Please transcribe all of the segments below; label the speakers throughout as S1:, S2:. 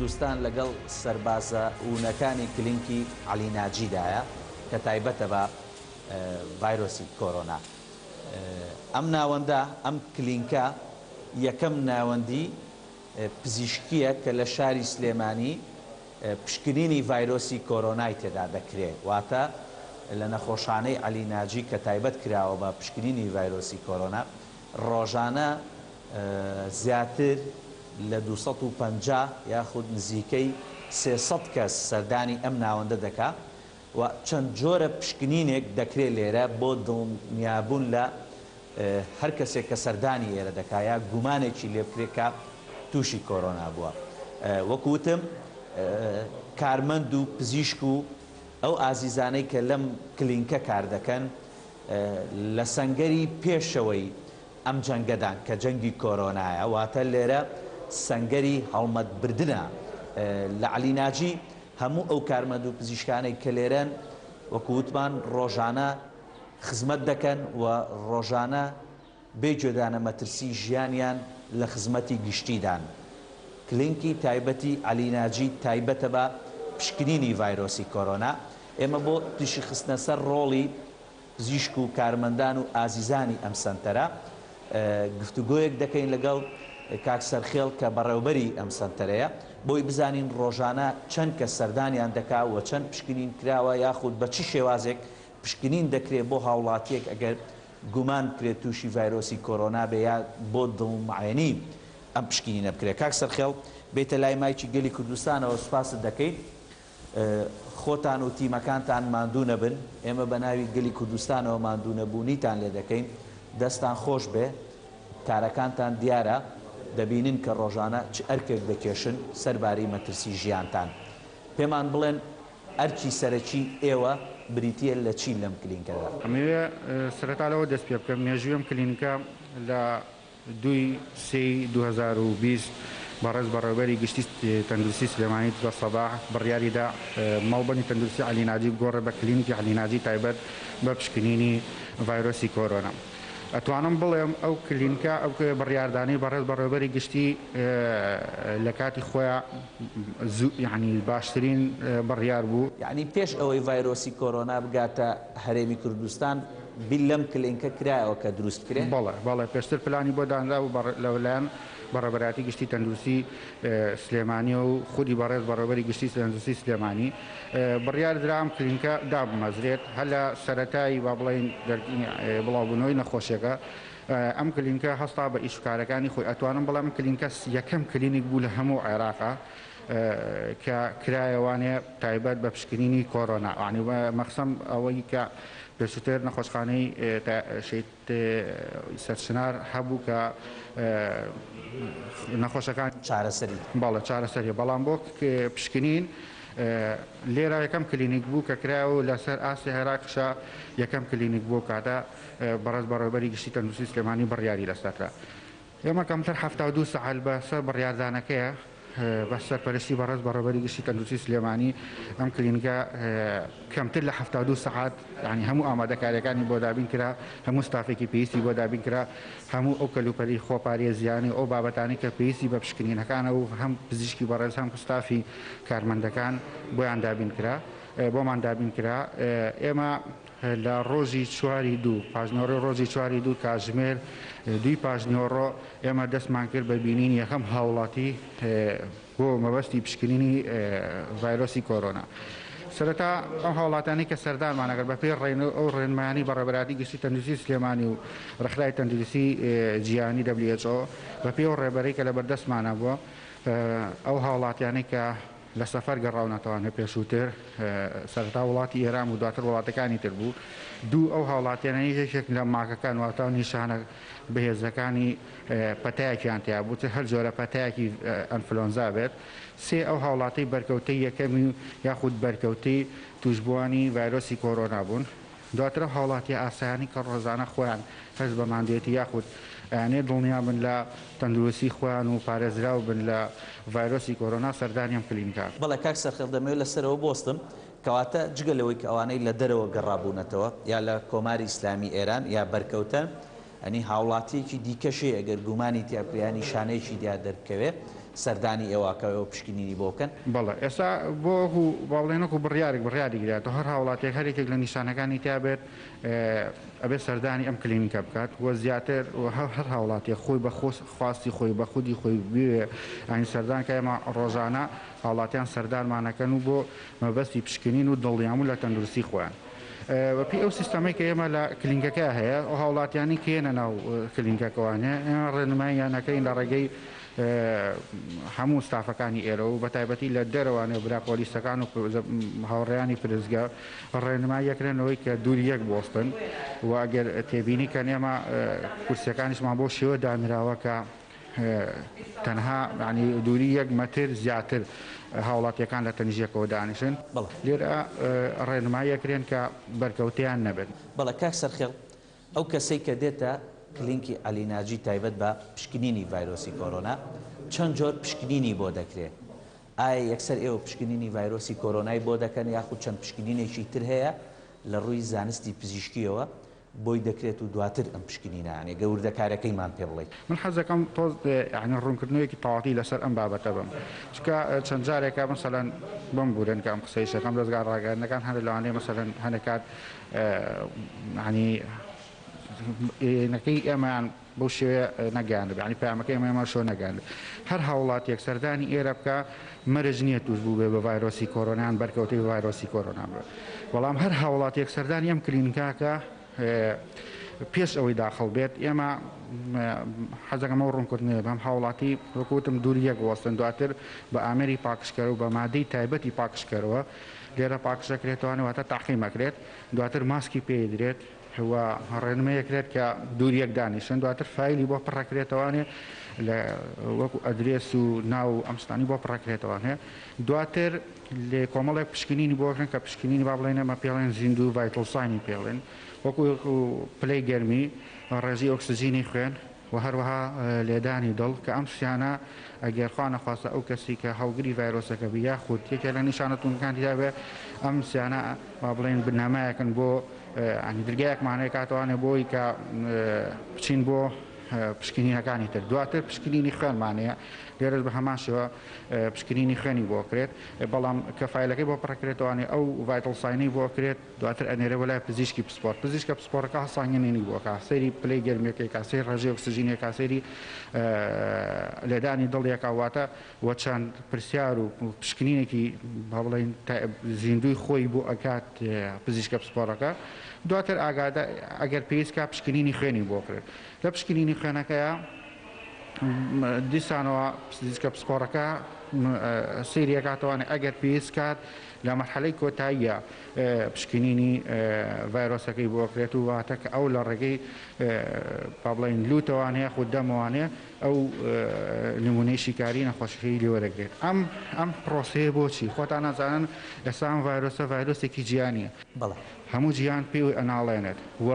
S1: کوردستان لەگەڵ سەربازە وونەکانی کلینکی عەلی ناجیدایە کە تایبەتە بە ڤایرۆسی کۆرۆنا. ئەم ناوەندە، ئەم کلینکە یەکەم ناوەندی پزیشکییە کە لە شاری سلێمانی پشکنینی ڤایرۆسی کۆرۆنای تێدا دەکرێ، واتە لە نەخۆشانەی عەلی ناجی کە تایبەت کراوە بە پشکنینی ڤایرۆسی کۆرۆنا ڕۆژانە زیاتر لە 250 یاخود نزیکەی 300 کەس سەردانی ئەم ناوەندە دەکا و چەند جۆرە پشکنینێک دەکرێ لێرە بۆ دڵنیابوون لە هەر کەسێک کە سەردانی ئێرە دەکا یا گومانێکی لێ بکرێ کە تووشی کۆرۆنا بووە. وەکو وتم کارمەند و پزیشک و ئەو ئازیزانەی کە لەم کلینکە کار دەکەن لە سەنگەری پێشەوەی ئەم جەنگەدان کە جەنگی کۆرۆنایە، واتە لێرە سەنگەری هەڵمەت بردنە. لە عەلی ناجی هەموو ئەو کارمەند و پزیشکانەی کە لێرەن وەکو وتمان ڕۆژانە خزمەت دەکەن و ڕۆژانە بێ گوێدانە مەترسی ژیانیان لە خزمەتی گشتیدان. کلینکی تایبەتی عەلی ناجی تایبەتە بە پشکنینی ڤایرۆسی کۆرۆنا. ئێمە بۆ تیشک خستنە سەر ڕۆڵی پزیشک و کارمەندان و ئازیزانی ئەم سەنتەرە گفتوگۆیەک دەکەین لەگەڵ کاک سەرخێڵ کە بەڕێوبەری ئەم سەنتەرەیە بۆی بزانین ڕۆژانە چەند کەس سەردانیان دەکا و چەند پشکنین کراوە یاخود بە چ شێوازێک پشکنین دەکرێ بۆ هاوڵاتیەک ئەگەر گومان بکرێت تووشی ڤایرۆسی کۆرۆنا بێ یا بۆ دڵمعێنی ئەم پشکنینە بکرێت. کاک سەرخێڵ بێیتە لای مایکی گەلی کوردستانەوە سوپاست دەکەین. خۆتان و تیمەکانتان ماندوو نەبن، ئێمە بە ناوی گەلی کوردستانەوە ماندوو نەبوونیتان لێ دەکەین، دەستان خۆش بێ، کارەکانتان دیارە، دەبینن کە ڕۆژانە چ ئەرکێک دەکێشن سەرباری مەترسی ژیانتان. پێمان بڵێن ئەرکی سەرەکی ئێوە بریتییە لە چی لەم کلینکەدا؟
S2: ئەمەوێ سەرەتا لەوە دەست پێ بکەم، مێژووی ئەم کلینکە لە دووی سێی 2020 بەڕێز بەڕێوەبەری گشتی تەندروستی سلێمانی دکتۆر سەباح بڕیاری دا مەڵبەندی تەندروستی عەلی ناجی بگۆڕێت بە کلینیکی عەلی ناجی تایبەت بە پشکنینی ڤایرۆسی کۆرۆنا. ئەتوانم بڵێم ئەو کلینکە ئەو بڕیاردانەی بەڕێز بەڕێوەبەری گشتی لە کاتی خۆیا زوو یانی باشترین بڕیار بوو.
S1: یانی پێش ئەوەی ڤایرۆسی کۆرۆنا بگاتە هەرێمی کوردستان بیر لەم کلینکە کرایەوە کە دروست بکرێ؟
S2: بەڵێ بەڵێ پێشتر پلانی بۆ دانرابوو بە لە لایەن بەڕێوەبەرایەتی گشتی تەندروستی سلێمانی و خودی بەڕێز بەڕێوەبەری گشتی تەندروستی سلێمانی بڕیار درا ئەم کلینکە دابمەزرێت هەر لە سەرەتای با بڵێین بڵاوبوونەوەی نەخۆشیەکە ئەم کلینکە هەستا بە ئیش و کارەکانی خۆی ئەتوانم بڵێم ئەم کلینکە یەکەم کلینیک بوو لە هەموو عێراقا کە کرایەوانێ تایبەت بە پشکنینی کۆرۆنا یانی مەخسەم ئەوەی کە پێشووتر نەخۆشخانەی شەهید سەرچنار هەبوو کە نەخۆشەکان
S1: چارەسەری
S2: بەڵێ چارەسەری بەڵام بۆ پشکنین لێرە یەکەم کلینیک بوو کە کرایەوە و لەسەر ئاستی عێراقیشا یەکەم کلینیک بوو کاتە بەڕێز بەڕێوەبەری گشتی تەندروستی سلێمانی بڕیاری لەسەر دا. ئێمە کەمتر 72 سەعات بە سەر بڕیاردانەکەیە بە سەرپەرشتی بەڕێز بەڕێوەبەری گشتی تەندروستی سلێمانی ئەم کلینیکە کەمتر لە 72 سەعات یانی هەموو ئامادەکاریەکانی بۆ دابین کرا، هەموو ستافێکی پێویستی بۆ دابین کرا، هەموو ئەو کەلوپەلی خۆپارێزیانەی و ئەو بابەتانەی کە پێویستی بە پشکنینەکانە و هەم پزیشکی بەڕێز هەم ستافی کارمەندەکان بۆیان دابین کرا بۆمان دابین کرا. ئێمە لە ڕۆژی چواری دوو پاشنیوەڕۆی ڕۆژی چواری دوو کاتژمێر دووی پاشنیوەڕۆ ئێمە دەستمان کرد بە بینینی یەکەم هاوڵاتی بۆ مەبەستی پشکنینی ڤایرۆسی کۆرۆنا. سەرەتا ئەو هاوڵاتیانەی کە سەردانمان ئەگەر بەپێی ئەو ڕێنمایانەی بەڕێوەبەرایەتی گشتی تەندروستی سلێمانی و ڕێکخراوی تەندروستی جیهانی WHO بەپێی ئەو ڕێبەرەی کە لەبەردەستمانە بووە ئەو هاوڵاتیانەی کە لە سەفەر گەڕاونەتەوانێ پێشووتر سەرەتا وڵاتی ئێران بوو دواتر وڵاتەکانی تر بوو دوو ئەو هاوڵاتیانەی یەکێک لە ماکەکان واتا نیشانە بەهێزەکانی پەتایەکیان تیا بوو چ هەر جۆرە پەتایەکی ئەنفلۆنزا بێت سێ ئەو هاوڵاتی بەرکەوتەی یەکەمی یاخود بەرکەوتەی تووشبووانی ڤایرۆسی کۆرۆنا بوون. دواتر ئەو هاوڵاتیە ئاسایانەی کە ڕۆژانە خۆیان هەست بە ماندوێتی یاخود ئەیانەوێت دڵنیا بن لە تەندروستی خۆیان و پارێزراو بن لە ڤایرۆسی کۆرۆنا سەردانی ئەم کلینکە.
S1: بەڵێ کاک سەرخێڵ دەمەوێت لەسەرەوە بوەستم، کەواتە جگە لەوەی کە ئەوانەی لە دەرەوە گەڕابوونەتەوە یا لە کۆماری ئیسلامی ئێران یا بەرکەوتەن، یانی هاوڵاتیەکی دیکەش هەیە ئەگەر گومانی تیا بکرێ یا نیشانەیەکی تیا دەربکەوێ. سەردانی ئێوە کە ئێوە پشکنینی بۆ بکەن؟
S2: بەڵێ ئێستا بۆ وەکو با بڵێین وەکو بڕیارێک بڕیاری گرایەوە هەر هاوڵاتیەک هەر یەکێک لە نیشانەکانی تیا بێت ئەبێت سەردانی ئەم کلینیکە بکات و زیاتر هەر هاوڵاتیەک خۆی بە خواستی خۆی بە خودی خۆی بوێ یانی سەردان کە ئێمە ڕۆژانە هاوڵاتیان سەردانمان ئەکەن و بۆ مەبەستی پشکنین و دڵنیابوون لە تەندروستی خۆیان. بەپێی ئەو سیستەمەی کە ئێمە لە کلینکەکە هەیە ئەو هاوڵاتیانی کە یەنە ناو کلینکەکەوانێ ئێمە ڕێنماییان ئەکەین لە ڕێگەی هەموو ستافەکانی ئێرە و بەتایبەتی لە دەرەوانێ برا پۆلیسەکان و هاوڕێیانی پرسگە ڕێنمایی ئەکرێن لەوەی کە دوور یەک بوەستن و ئەگەر تێبینی کەن ئێمە کورسیەکانیشمان بەو شێوە دانراوە کە تەنها یانی دووری یەک مەتر زیاتر هاوڵاتیەکان لە تەنیشت یەکەوە دانیشن. لێرە ڕێنمایی ئەکرێن کە بەرکەوتەیان نەبێت.
S1: بەڵێ کاک سەرخێڵ ئەو کەسەی کە دێتە کلینکی عەلی ناجی تایبەت بە پشکنینی ڤایرۆسی کۆرۆنا چەند جۆر پشکنینی بۆ دەکرێ؟ ئایا یەکسەر ئێوە پشکنینی ڤایرۆسی کۆرۆنای بۆ دەکەن یاخود چەند پشکنینێکی تر هەیە لە ڕووی زانستی پزیشکیەوە بۆی دەکرێت و دواتر ئەم پشکنینە یانی گەر وردەکارەکەیمان پێ بڵێیت؟
S2: من حەز دەکەم تۆز یانی ڕوونکردنەوەیەکی تەواوەتی لەسەر ئەم بابەتە بم چونکە چەند جارێکە مەسەلەن بمبورن کە ئەم قسەیش دەکەم دەزگا ڕاگەیاندنەکان هەر لەوانەیە مەسەلەن هەنێک کات یانی نەکەی ئێمەیان بەو شێوەیە نەگەیاندبێ یانی پەیامەکەی ئێمە ئێمە شۆ نەگەیاندبێ هەر هاوڵاتیەک سەردانی ئێرە بکا مەرج نییە توش بووبێ بە ڤایرۆسی کۆرۆنا یان بەرکەوتەی ڤایرۆسی کۆرۆنا بێ بەڵام هەر هاوڵاتیەک سەردانی ئەم کلینکاکە پێش ئەوەی داخڵ بێت ئێمە حەزەکەم ئەو ڕوونکردنەوە بەم هاوڵاتی وەکو وتم دوور یەک وەستن دواتر بە ئامێری پاکژکەرەوە بە مادەی تایبەتی پاکژکەرەوە لێرە پاکژەکرێتەوە واتە تاقیم ئەکرێت دواتر ماسکی پێ درێت و ڕێنمەیەکرێت کە دوور یەک دانیشن دواتر فایلی بۆ پڕەکرێتەوانێ لە وەکو ئەدرێس و ناو و ئەم شتانی بۆ پڕەکرێتەوانێ دواتر لێ کۆمەڵێک پشکنینی بۆ کرن کە پشکنینی با بڵێن ئێمە پێڵێن زیندوو vital sign ی پێڵێن وەکو پلەی گەرمی ڕێژەی ئۆکسجینی خوێن و هەروەها لێدانی دڵ کە ئەم سیانە ئەگەر خوا نەخواستە ئەو کەسی کە هەڵگری ڤایرۆسەکە بی یاخود یەکێ لە نیشانە توندەکان تیا بێ ئەم سیانە با بڵێین بنەمایەکن بۆ یانی درگایەکمان هەیە کاتەوانێ بۆی کە بچین بۆ پشکنینەکانی تر دواتر پشکنینی خوێنمان هەیە لێرەش بە هەمان شێوە پشکنینی خوێنی بۆ کرێت بەڵام کە فایلەکەی بۆ پڕکرێتەوانێ ئەو vital sign ەی بۆ کرێت دواتر ئەنێرێ بۆ لای پزیشکی پسپۆڕ، پزیشکە پسپۆڕەکە هەڵسانگێنینی بۆ ئەکا، سەیری پلەی گەرمیەکەی ئەکا، سەیری ڕێژەی ئۆکسجینی ئەکا، سەیری لێدانی دڵی ئەکا، واتە وە چەند پرسیار و پشکنینێکی با بڵێین زیندووی خۆی بۆ ئەکات پزیشکە پسپۆڕەکە، دواتر ئاگادار ئەگەر پێویست کا پشکنینی خوێنی بۆ کرێت، لە پشکنینی خوێنەکەیا دیسانەوە پزیشکە پسپۆڕەکە سەیری ئەکاتەوە ئەگەر پێویست کات لە مەرحەلەی کۆتاییە پشکنینی ڤایرۆسەکەی بۆ ئەکرێت و واتە کە ئەو لە ڕێگەی با بڵێین لوتەوانێ یاخود دەمەوانێ ئەو نمونەی شیکاری نەخۆشیەکەی لێ وەرەگرێت. ئەم ئەم پرۆسەیە بۆچی؟ خۆتان ئەزانن ئێستا ئەم ڤایرۆسە ڤایرۆسێکی جیهانیە.
S1: بەڵێ.
S2: هەموو جیهان پێوەی ئەناڵێنێت و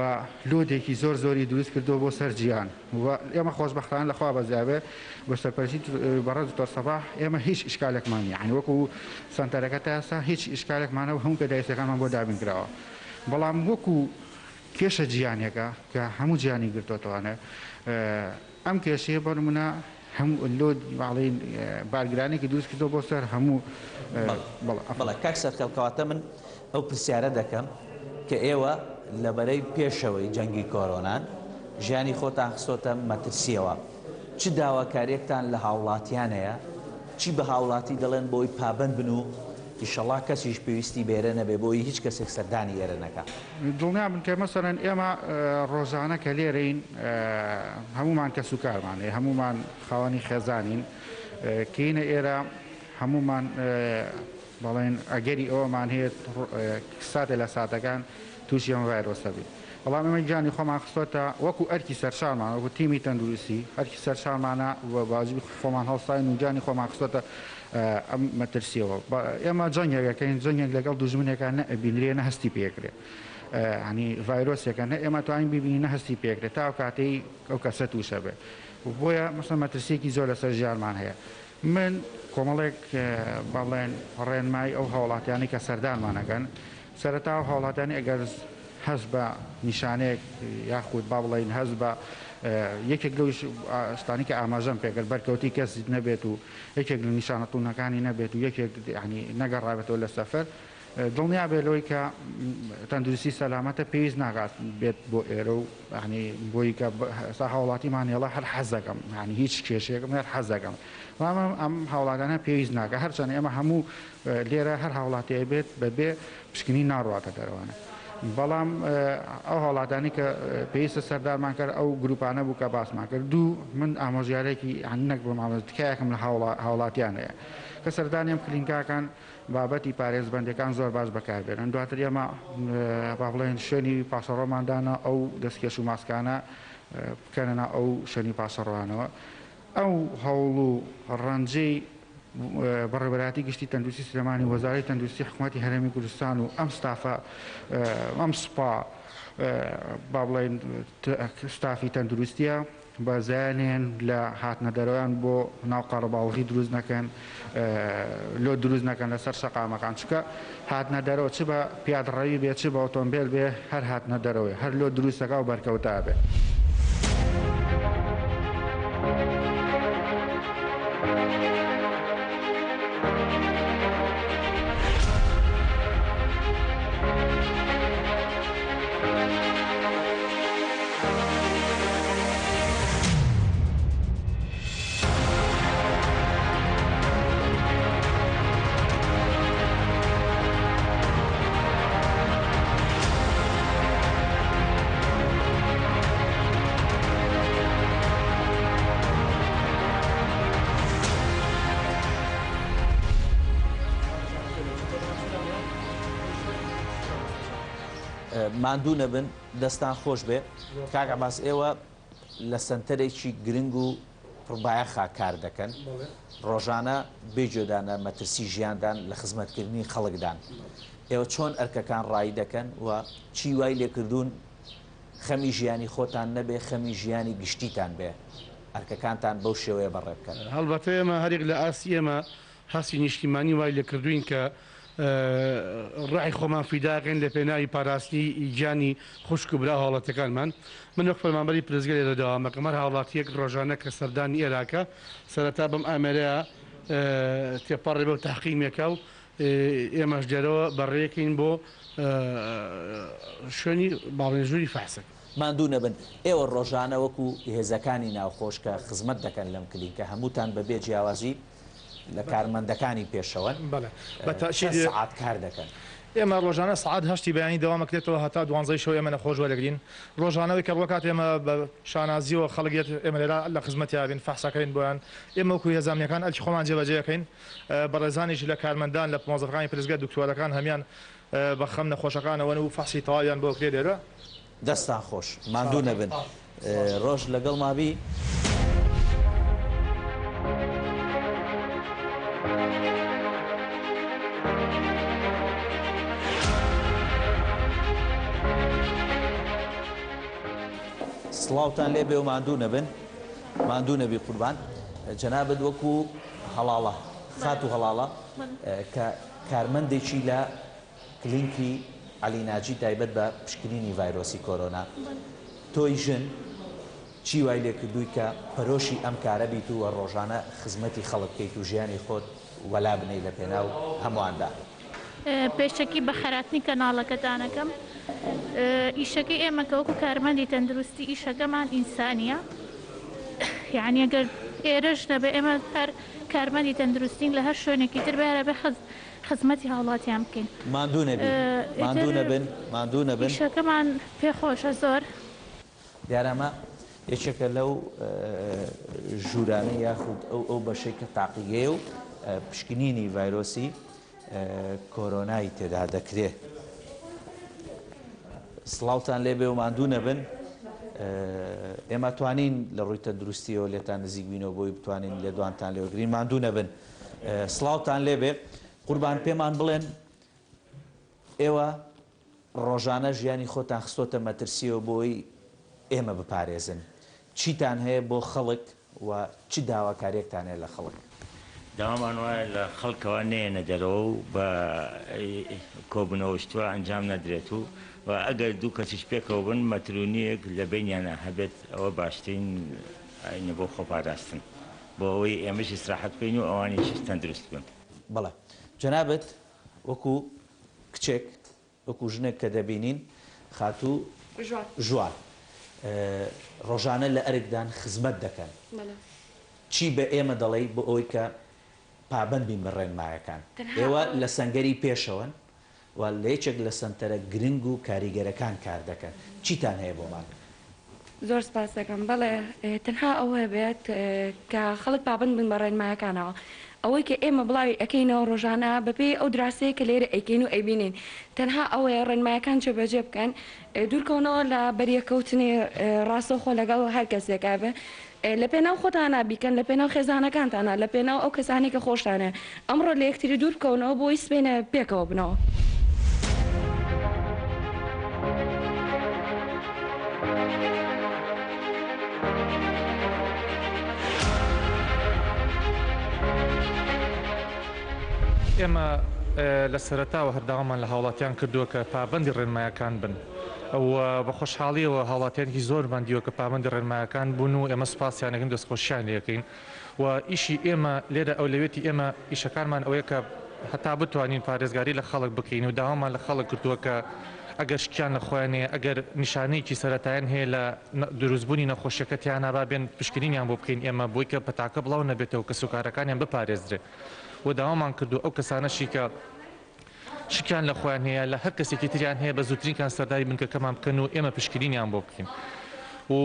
S2: لۆدێکی زۆر زۆری دروست کردووە بۆ سەر جیهان و ئێمە خۆشبەختانە لە خوا بەزیابێ بە سەرپەرشتی بەڕێز دکتۆر سەباح ئێمە هیچ ئیشکالێکمان نیە یانی وەکو سەنتەرەکە تا ئێستا هیچ ئیشکالێکمان نەبوو هەموو پێداویستیەکانمان بۆ دابین کراوە بەڵام وەکو کێشە جیهانیەکە کە هەموو جیهانی گرتۆتەوانێ ئەم کێشەیە بۆ نمونە هەموو لۆد باڵین بارگرانێکی دروست کردەوە بۆ سەر هەموو
S1: بەڵێ کاک سەرخێڵ کەواتە من ئەو پرسیارە دەکەم کە ئێوە لە بەرەی پێشەوەی جەنگی کۆرۆنان ژیانی خۆتان خستۆتە مەترسیەوە چ داواکاریەکتان لە هاوڵاتیان هەیە چی بە هاوڵاتی دەڵێن بۆی پابەند بن و ئیشەڵا کەسیش پێویستی بێرە نەبێ بۆی هیچ کەسێک سەردانی ئێرە نەکا.
S2: دڵنیابن کە مەسەلەن ئێمە ڕۆژانە کە لێرەین هەموومان کەسوکارمان هەیە، هەموومان خاوەنی خێزانین، کەینە ئێرە هەموومان بەڵێن ئەگەری ئەوەمان هەیە ساتێ لە ساتەکان تووشی ئەم ڤایرۆسە بین. بەڵام ئێمە گیانی خۆمان خستۆتە وەکو ئەرکی سەرشانمان، وەکو تیمی تەندروستی ئەرکی سەرشانمانە و واجبی خۆمان هەڵساین و گیانی خۆمان خستۆتە ئەم مەترسیەوە. ئێمە جەنگێک ئەکەین، جەنگێک لەگەڵ دوژمنێکا نە ئەبینرێ نە هەستی پێکرێ. یانی ڤایرۆسێکە نە ئێمە توانین بیبینین نە هەستی پێکرێ تا ئەو کاتەی ئەو کەسە تووشە بێ. بۆیە مەسەلەن مەترسیەکی زۆر لەسەر ژیانمان هەیە. من کۆمەڵێک با بڵێن ڕێنمایی ئەو هاوڵاتیانەی کە سەردانمان ئەکەن، سەرەتا ئەو هاوڵاتیانەی ئەگەر هەست بە نیشانەیەک یاخود با بڵێین هەست بە یەکێک لەو شتانەی کە ئاماژەم پێکرد بەرکەوتی کەس نەبێت و یەکێک لە نیشانە توندەکانی نەبێت و یەکێک یانی نەگەڕابێتەوە لە سەفەر دڵنیا بێت لەوەی کە تەندروستی سەلامەتە پێویست ناکات بێت بۆ ئێرە و یانی بۆی کە ئێستا هاوڵاتیمان هێڵە هەر حەز دەکەم یانی هیچ کێشەیەکم هەر حەز دەکەم بەڵام ئەم هاوڵاتیانە پێویست ناکە هەرچەند ئێمە هەموو لێرە هەر هاوڵاتیە بێت بەبێ پشکنین ناڕواتە دەرەوانە بەڵام ئەو هاوڵاتیانەی کە پێویستە سەردانمان کەر ئەو گروپانە بوو کە باسمان کرد دوو من ئامۆژگارێکی یانی نەک بڵێم ئامۆژ تکایەکم لە هاوڵاتیان هەیە کە سەردانی ئەم کلینکاکان بابەتی پارێزبەندیەکان زۆر باش بەکاربێنن دواتر ئێمە با بڵێن شوێنی پاشەڕۆمان دانا ئەو دەستکێش و ماسکانە بکەنە ناو ئەو شوێنی پاشەڕۆیانەوە ئەو هەوڵ و ڕەنجەی بەڕێوەبەرایەتی گشتی تەندروستی سلێمانی و وەزارەتی تەندروستی حکومەتی هەرێمی کوردستان و ئەم ستافە ئەم سوپا با بڵێین ستافی تەندروستیە بە زایانێن لە هاتنە دەرەوەیان بۆ ناو قەرەباڵغی دروست نەکەن لۆ دروست نەکەن لەسەر شەقامەکان چونکە هاتنە دەرەوە چ بە پیادڕەوی بێ چ بە ئۆتۆمبێل بێ هەر هاتنە دەرەوەیە هەر لۆ دروست دەکا و بەرکەوتە ئەبێ.
S1: ماندوو نەبن دەستان خۆش بێ کاک عەباس ئێوە لە سەنتەرێکی گرنگ و پڕبایەخا کار دەکەن، ڕۆژانە بێ گوێدانە مەترسی ژیاندان لە خزمەتکردنی خەڵکدان، ئێوە چۆن ئەرکەکان ڕایی دەکەن و چی وای لێکردوون خەمی ژیانی خۆتان نەبێ خەمی ژیانی گشتیتان بێ ئەرکەکانتان بەو شێوەیە بەڕێ بکەن؟
S3: هەڵبەتە ئێمە هەریەک لە ئاستی ئێمە هەستی نیشتیمانی وای لێکردووین کە ڕۆحی خۆمان فیداکەین لە پێناوی پاراستنی گیانی خوشک و برا هاوڵاتیەکانمان. من وەک فەرمانبەری پرسگە لێرە دەوام ئەکەم هەر هاوڵاتیەک ڕۆژانە کە سەردانی ئێراکە سەرەتا بەم ئامێرەیا تێپەڕێ بەو تەحقیمێکە و ئێمەش لێرەوە بەڕێکەین بۆ شوێنی باڵێن ژووری فەحسەکە.
S1: ماندوو نەبن، ئێوە ڕۆژانە وەکو هێزەکانی ناوخۆش کە خزمەت دەکەن لەم کلینکە هەمووتان بەبێ جیاوازی لە کارمەندەکانی پێشەوەن،
S4: بەڵێ بە
S1: چەند
S4: تەئکید.
S1: سەعات کار دەکەن؟
S4: ئێمە ڕۆژانە سەعات هەشتی بەیانی دەوام ئەکرێتەوە هەتا دوانزەی شەو ئێمە نەخۆش وەرەگرین ڕۆژانە ئەوەی کە ڕوەکات ئێمە بە شانازیەوە خەڵک یەت ئێمە لێرە لە خزمەتیا بین فەحسەکەین بۆیان ئێمە وەکو هێزە ئەمنیەکان ئەرکی خۆمان جێبەجێ ئەکەین بەڕێزانیش لە کارمەندان لە مۆزەفەکانی پرسگە دکتۆرەکان هەمیان بە خەم نەخۆشەکانەوەن و فەحسی تەواویان بۆ ئەکرێ لێرە.
S1: دەستان خۆش ماندوو نەبن ڕۆژ لەگەڵما بی. سڵاوتان لێ بێ و ماندوو نەبن ماندوو نەبی قوربان جەنابت وەکو هەڵاڵە خاتوو هەڵاڵە کە کارمەندێکی لە کلینکی عەلی ناجی تایبەت بە پشکنینی ڤایرۆسی کۆرۆنا، تۆی ژن چی وای لێکردووی کە پەرۆشی ئەم کارە بیت و ڕۆژانە خزمەتی خەڵک بکەیت و ژیانی خۆت وەلا بنێی لە پێناو هەموواندا؟
S5: پێشەکی بەخێرهاتنی کەناڵەکەتان ئەکەم. ئیشەکەی ئێمە کە وەکو کارمەندی تەندروستی ئیشەکەمان ئینسانیە یانی ئەگەر ئێرەش نەبێ ئێمە هەر کارمەندی تەندروستین لە هەر شوێنێکی تر بێ هەر ئەبێ خزمەتی هاوڵاتیان بکەین.
S1: ماندوو نەبی ماندوو
S5: ئیتر
S1: نەبن ماندوو نەبن.
S5: ئیشەکەمان پێ خۆشە زۆر.
S1: دیارە ئەمە یەکێکە لەو ژوورانەی یاخود ئەو ئەو بەشەی کە تاقیگەیە و پشکنینی ڤایرۆسی کۆرۆنای تێدا دەکرێ. سڵاوتان لێبێ و ماندوو نەبن. ئێمە توانین لە ڕووی تەندروستیەوە لێتان نزیک بینەوە بۆی بتوانین لێدوانتان لێوەگرین ماندوو نەبن. سڵاوتان لێبێ قوربان پێمان بڵێن ئێوە ڕۆژانە ژیانی خۆتان خستۆتە مەترسیەوە بۆی ئێمە بپارێزن چیتان هەیە بۆ خەڵک و چ داواکاریەکتان هەیە لە خەڵک؟
S6: داوامان وایە لە خەڵکەوە نەیەنە دەرەوە و بە کۆبوونەوە شتوە ئەنجام نەدرێت و و ئەگەر دوو کەسیش پێکەوە بن مەتر و نیوێک لە بەینیانا هەبێت ئەوە باشترین ئاینە بۆ خۆپاراستن بۆ ئەوەی ئێمەش ئیسراحەت بکەین و ئەوانیش تەندروست بن.
S1: بەڵێ جەنابت وەکو کچێک وەکو ژنێک کە دەبینین خاتوو ژوان ڕۆژانە لە ئەرکدان خزمەت دەکەن چی بە ئێمە دەڵێی بۆ ئەوەی کە پابەند بین بە ڕێنمایەکان؟ ئێوە لە سەنگەری پێشەوەن و لە یەکێک لە سەنتەرە گرنگ و کاریگەرەکان کار دەکەن چیتان هەیە بۆمان؟
S7: زۆر سپاست دەکەم بەڵێ تەنها ئەوە بێت کە خەڵک پابەند بن بە ڕێنمایەکانەوە ئەوەی کە ئێمە بڵاوی ئەکەینەوە ڕۆژانە بەپێی ئەو دراسەیە کە لێرە ئەیکەین و ئەیبینین تەنها ئەوەیە ڕێنمایەکان جێبەجێ بکەن دوورکەونەوە لە بەریەکەوتنی ڕاستەوخۆ لەگەڵ هەر کەسێکا بێ لە پێناو خۆتانا بیکەن لە پێناو خێزانەکانتانا لە پێناو ئەو کەسانەی کە خۆشتانەوێ ئەمڕۆ لە یەکتری دوور بکەونەوە بۆی سبەینێ پێکەوە بنەوە.
S4: ئێمە لە سەرەتاوە هەر داوامان لە هاوڵاتیان کردووە کە پابەندی ڕێنمایەکان بن و بە خۆشحاڵیەوە هاوڵاتیانێکی زۆرمان دیوە کە پابەندی ڕێنمایەکان بوون و ئێمە سوپاسیان ئەکەین دەستخۆشیان لێ ئەکەین و ئیشی ئێمە لێرە ئەولەویەتی ئێمە ئیشەکانمان ئەوەیە کە هەتا بتوانین پارێزگاری لە خەڵک بکەین و داوامان لە خەڵک کردووە کە ئەگەر شکیان لە خۆیان هەیە ئەگەر نیشانەیەکی سەرەتایان هەیە لە دروستبوونی نەخۆشیەکە تیانا با بێن پشکنینیان بۆ بکەین ئێمە بۆی کە پەتاکە بڵاو نەبێتەوە کەسوکارەکانیان بپارێزرێ و داوامان کردووە ئەو کەسانەشی کە شکیان لە خۆیان هەیە لە هەر کەسێکی تریان هەیە بە زووترین کات سەرداری بنکەکەمان بکەن و ئێمە پشکنینیان بۆ بکەین و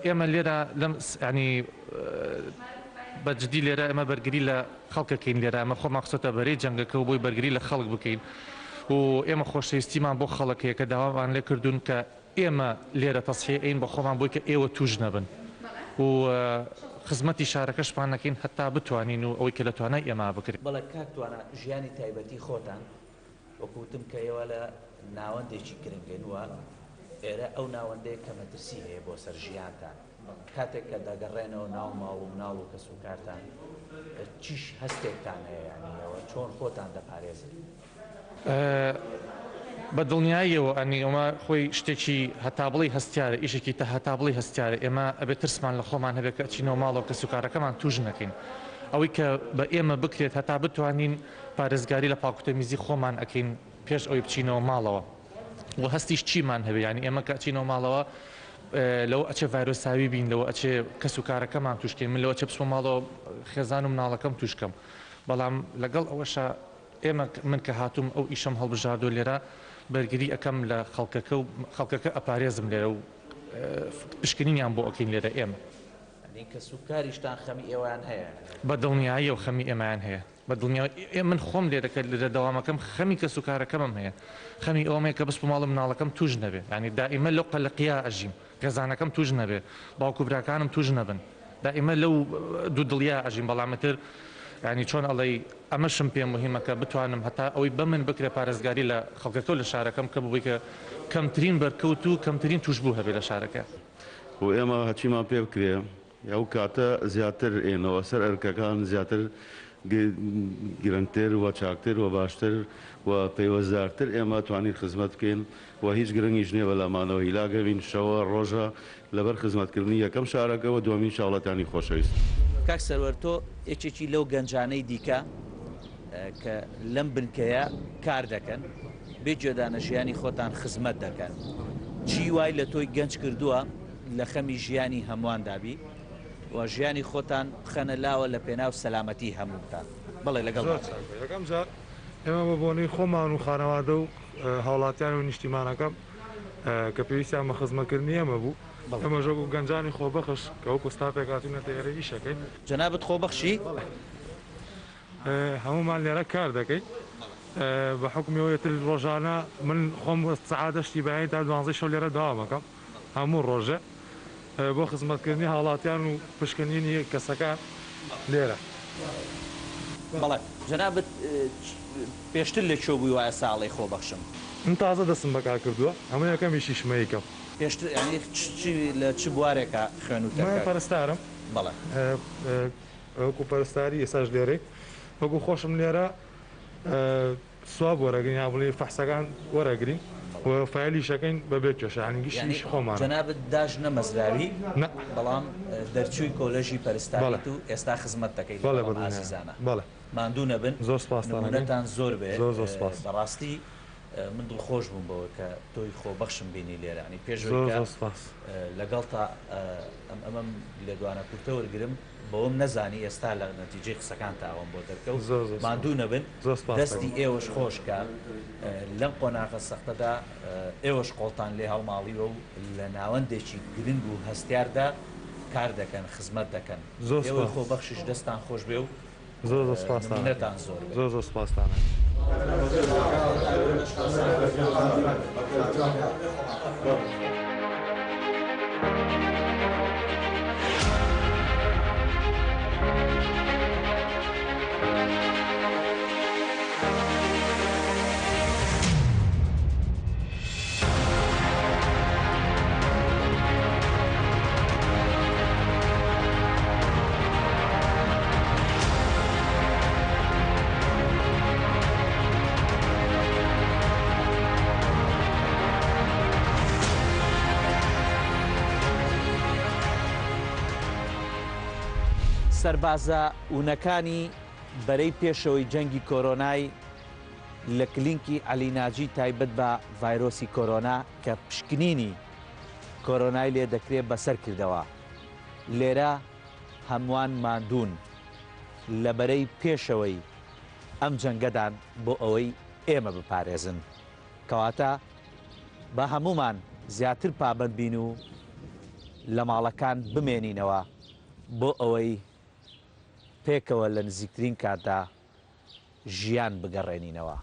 S4: ئێمە لێرە لەم ینی بە جدی لێرە ئێمە بەرگری لە خەڵکەکەین لێرە ئەمە خۆمان خستۆتە بەرەی جەنگەکە و بۆی بەرگری لە خەڵک بکەین و ئێمە خۆشەویستیمان بۆ خەڵک هەیە کە داوامان لێ کردوون کە ئێمە لێرە تەزحیە ئەین بە خۆمان بۆی کە ئێوە توش نەبن و خزمەتی شارەکەشمان نەکەین هەتا بتوانین و ئەوەی کە لە توانای ئێمە بکرێ.
S1: بەڵێ کاک توانا ژیانی تایبەتی خۆتان وەکو وتم کە ئێوە لە ناوەندێکی گرنگن و ئێرە ئەو ناوەندەیە کە مەترسی هەیە بۆ سەر ژیانتان کاتێک کە دەگەڕێنەوە ناو ماڵ و مناڵ و کەس و کارتان چیش هەستێکتان هەیە یانی ئێوە چۆن خۆتان دەپارێزن؟
S4: بە دڵنیاییەوە ئەنی ئەمە خۆی شتێکی هەتا بڵێی هەستیارە، ئیشێکی تە هەتا بڵێی هەستیارە، ئێمە ئەبێ ترسمان لە خۆمان هەبێت کە ئەچینەوە ماڵەوە کەسوکارەکەمان تووش نەکەین. ئەوەی کە بە ئێمە بکرێت هەتا بتوانین پارێزگاری لە پاکوتەمیزی خۆمان ئەکەین پێش ئەوەی بچینەوە ماڵەوە و هەستیش چیمان هەبێ یانی ئێمە کە ئەچینەوە ماڵەوە لەوە ئەچێ ڤایرۆساوی بین لەوە ئەچێ کەسوکارەکەمان تووش کەین من لەوە ئەچێ بچمە ماڵەوە خێزان و مناڵەکەم تووش کەم بەڵام لەگەڵ ئەوەشا ئێمە من کە هاتووم ئەو ئیشەم هەڵبژاردووە لێرە بەرگری ئەکەم لە خەڵکەکە و خەڵکەکە ئەپارێزم لێرە و پشکنینیان بۆ ئەکەین لێرە ئێمە.
S1: یانی کەسوکاریشتان خەمی ئێوەیان هەیە؟
S4: بە دڵنیاییەوە خەمی ئێمەیان هەیە بە دڵنیاییەوە من خۆم لێرە کە لێرە دەوامەکەم خەمی کەسوکارەکەمم هەیە خەمی ئەوەم هەیە کە بچمە ماڵ و مناڵەکەم تووش نەبێ یانی دائیمە لەو قەلەقییە ئەژیم خێزانەکەم توش نەبێ باوک و براکانم توش نەبن دائیمە لەو دوودڵیا ئەژیم بەڵام ئیتر یانی چۆن ئەڵێی ئەمەشم پێ موهیمە کە بتوانم هەتا ئەوەی بەمن بکرێ پارێزگاری لە خەڵکەکە و لە شارەکەم بکەم بۆی کە کەمترین بەرکەوت و کەمترین توشبوو هەبێ لە شارەکە.
S8: خۆ ئێمە هەرچیمان پێ بکرێ ئەو کاتە زیاتر ئێنەوە سەر ئەرکەکان زیاتر گرنگتر و چاکتر و باشتر و پەیوەستدارتر ئێمە توانین خزمەت بکەین و هیچ گرنگیش نیە بەلامانەوە هیلاک ئەبین شەوە ڕۆژە لەبەر خزمەتکردنی یەکەم شارەکە و دووەمین شاوڵاتیانی خۆشەویست.
S1: کاک سەروەر تۆ یەکێکی لەو گەنجانەی دیکە کە لەم بنکەیە کار دەکەن بێ گوێدانە ژیانی خۆتان خزمەت دەکەن چی وای لە تۆی گەنج کردووە لە خەمی ژیانی هەموواندا بی و ژیانی خۆتان بخەنە لاوە لە پێناو سەلامەتی هەمووتان بەڵێ لەگەڵ
S9: زۆر چاکە یەکەم جار ئێمە بە بۆنەی خۆمان و خانەوادە و هاوڵاتیان و نیشتیمانەکەم کە پێویستیان بە خزمەتکردنی ئێمە بوو ئێمەش وەکو گەنجانی خۆبەخش کە وەکو ستافێک هاتوینەتە ئێرە ئیشەکەین.
S1: جەنابت خۆبەخشی؟
S9: هەموومان لێرە کار دەکەین بە حوکمی ئەوەی تر ڕۆژانە من خۆم سەعات هەشتی بەیانی تا دوانزەی شەو لێرە دەوام ئەکەم هەموو ڕۆژێ بۆ خزمەتکردنی هاوڵاتیان و پشکنینی کەسەکان لێرە.
S1: بەڵێ جەنابت پێشتر لە کوێ بووی وا ئێستا ئەڵێی خۆبەخشم؟
S9: من تازە دەستم بە کار کردووە ئەمە یەکەم ئیشیشمە یکەم.
S1: پێشتر یانی چ لە چ بوارێکا خوێنووتە
S9: من
S1: کاک؟
S9: پەرستارم.
S1: بەڵێ.
S9: وەکو پەرستاری ئێستاش لێرەی. وەکو خۆشم لێرە سواب وەرەگرین یا بڵێ فەحسەکان وەرەگرین و فایلیش ئەکەین بە بێ کێشە یانی گشت
S1: یانی
S9: ئیشی خۆمانە.
S1: جەنابت داش نەمەزراوی
S9: نا.
S1: بەڵام دەرچووی کۆلێژی
S9: بەڵێ.
S1: پەرستاریت و ئێستا خزمەت دەکەیت
S9: بەڵێ
S1: لەگەڵ
S9: بە
S1: ئەم
S9: دڵنیایەوە
S1: ئازیزانە.
S9: بەڵێ.
S1: ماندوو نەبن
S9: زۆر سپاستان ئەکەین.
S1: نموونەتان زۆر بێ
S9: زۆر زۆر سپاس.
S1: بەڕاستی من دڵخۆش بووم بەوە کە تۆی خۆبەخشم بینی لێرە یانی پێش ئەوەی
S9: زۆر
S1: کە
S9: زۆر سپاس.
S1: لەگەڵتا ئەم ئەمەم لێدوانە کورتە وەرگرم بەوەم نەزانی ئێستا لە نەتیجەی قسەکانتا ئەوەم بۆ دەرکەوت
S9: زۆر زۆر سپاس.
S1: ماندوو نەبن
S9: زۆر سپاست
S1: دەستی
S9: ئەکەم.
S1: ئێوەش خۆش کە لەم قۆناغە سەختەدا ئێوەش قۆڵتان لێ هەڵماڵیوە و لە ناوەندێکی گرنگ و هەستیاردا کار دەکەن خزمەت دەکەن
S9: زۆر
S1: ئێوەی
S9: سپاس.
S1: خۆبەخشیش دەستان خۆش بێ و
S9: زۆر زۆر سپاستان ئەکەین.
S1: نمونەتان زۆر بێ.
S9: زۆر زۆر سپاستان ئەکەین.
S1: سەربازە ونەکانی بەرەی پێشەوەی جەنگی کۆرۆنای لە کلینکی عەلی ناجی تایبەت بە ڤایرۆسی کۆرۆنا کە پشکنینی کۆرۆنای لێ دەکرێ بەسەر کردەوە. لێرە هەمووان ماندوون، لە بەرەی پێشەوەی ئەم جەنگەدان بۆ ئەوەی ئێمە بپارێزن. کەواتە با هەموومان زیاتر پابەند بین و لە ماڵەکان بمێنینەوە بۆ ئەوەی پێکەوە لە نزیکترین کاتدا ژیان بگەڕێنینەوە.